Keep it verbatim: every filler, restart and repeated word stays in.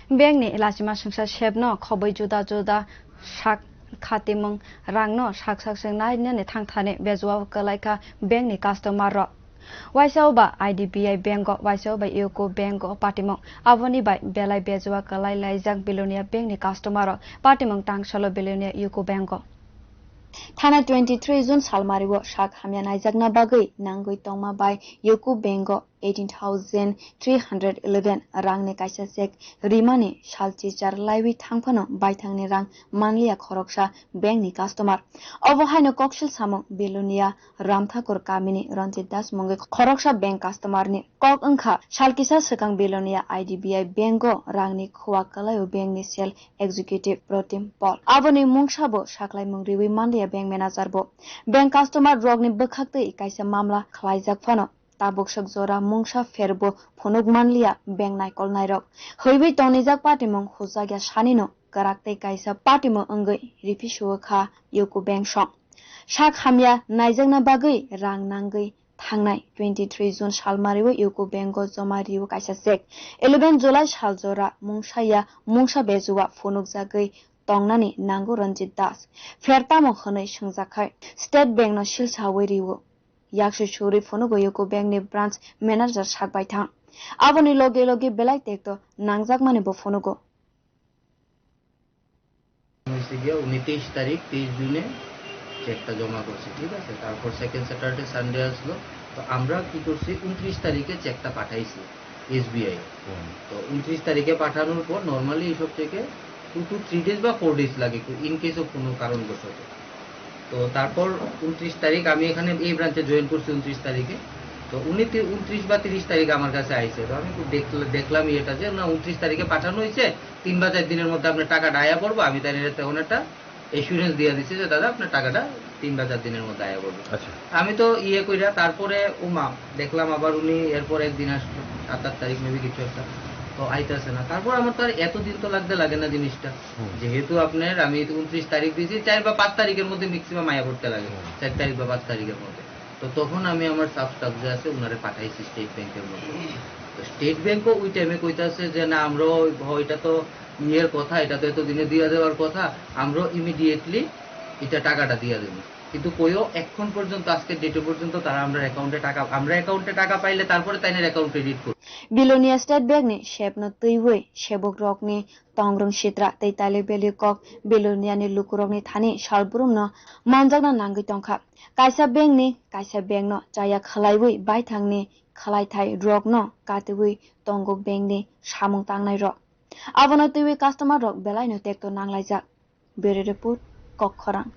Bank ni lachima swngsa sep no khobwi juda juda sak khatimung rang no sak sak swng nai nani thang thani bejua kwlai kha bank ni customer rok. Waisa o ba I D B I bank o, waisa o ba U C O bank o patimung. Aboni bai belai bejua kwlai laijak Belonia bank ni customer rok patimung tangsalo Belonia U C O bank o. Thana twenty three June salmari o sak hamya naijakna bagwi nangwi tongma bai U C O bank o eighteen thousand three hundred eleven rangni kaisa cheque rimani salchichar laiwi thangphano baithangni rang manliya khoroksa bankni customer. Obo haino koksil samung Belonia Ramthakur kamini Ranjit Das mungwi khoroksa bank customerni kok wngkha. Salkisa swkang Belonia I D B I bank o rangni khua kwlaio bankni sel executive Protim Paul. Aboni mungsabo saklaimung riwi manliya bank manager bo. Bank customer rokni bwkhaktwi kaisa mamla khlaijak phano. Tabuk swk jora mungsa pherbo phunuk manliya bank naikol nairok. Hwiwi tongnijak patimung hujakya sanino kwrak tei kaisa patimung wngwi riphi suo kha U C O bank song. Sak hamya naijakna bagwi rang nangwi thangnai twenty three June salmari o U C O bank o joma rio kaisa cheque. Eleven July sal jora mungsa ya mungsa bejua phunukjagwi tongnani nango Ranjit Das. Pher tamo hwnwi swngjakhai State Bank no silsawi rio. Yaksi suri phunugo U C O bank ni branch manager sak baithang. Aboni loge loge belai tekto nangjakmani bo phunugo. হয়েছে গিয়া উনি তেইশ তারিখ তেইশ জুনে চেকটা জমা করছে, ঠিক আছে। তারপর সেকেন্ড স্যাটারডে সানডে আসলো। তো আমরা কি করছি, উনত্রিশ তারিখে চেকটা পাঠাইছি এসবিআই। তো উনত্রিশ তারিখে পাঠানোর পর নর্মালি এইসব চেকে টু টু থ্রি ডেজ বা ফোর ডেজ লাগে, ইন কেস অফ কোনো কারণবশত। তো তারপর উনত্রিশ তারিখ আমি এখানে এই ব্রাঞ্চে জয়েন করছি উনত্রিশ তারিখে। তো উনি তি- উনত্রিশ বা তিরিশ তারিখ আমার কাছে আইছে। তো আমি খুব দেখল- দেখলাম ইয়েটা যে না, উনত্রিশ তারিখে পাঠানো হয়েছে, তিন বা চার দিনের মধ্যে আপনার টাকাটা আয়া পড়বো। আমি তাই নিয়ে তখন একটা এসুরেন্স দিয়ে দিচ্ছি যে দাদা, আপনার টাকাটা তিন বা চার দিনের মধ্যে আয়া পড়বে। আচ্ছা। আমি তো ইয়ে কইরা তারপরে উমা দেখলাম আবার উনি এরপর একদিন আসলো, সাত আট তারিখ মেবি কিছু একটা, তো আইতাছে না। তারপর আমার তো আর এতদিন তো লাগতে লাগে না জিনিসটা। হুম। যেহেতু আপনার আমি তো উনত্রিশ তারিখ দিয়েছি, চার বা পাঁচ তারিখের মধ্যে ম্যাক্সিমাম আয়া পড়তে লাগে, হুম। চার তারিখ বা পাঁচ তারিখের মধ্যে। তো তখন আমি আমার সাব স্টাফ যে আছে ওনারে পাঠাইছি স্টেট ব্যাংকের মধ্যে। তো স্টেট ব্যাংকও ওই টাইমে কইতাছে যে না, আমরা ওই হ- এটা তো ইয়ের কথা, এটা তো এতদিনে দিয়ে দেওয়ার কথা, আমরা ইমিডিয়েটলি এটা টাকাটা দিয়ে দেবো। কিন্তু কইও এখন পর্যন্ত, আজকের ডেটে পর্যন্ত তারা আমরা অ্যাকাউন্টে টাকা, আমরা অ্যাকাউন্টে টাকা পাইলে তারপরে তাইনের অ্যাকাউন্ট ক্রেডিট করবো। Belonia State Bank ni sepno twiwi sebok rokni tongrung sitra tei tailek belek kok Belonia ni lukurokni thani salbrum no manjakna nangwi tongkha. Kaisa bank ni kaisa bank no chaya khwlaiwi baithang ni khwlaithai rok no katiwi tongo bank ni samung tangnai rok. Abono twiwi customer rok belai no tekto nanglaijak. Bureau Report, Kokkhorang.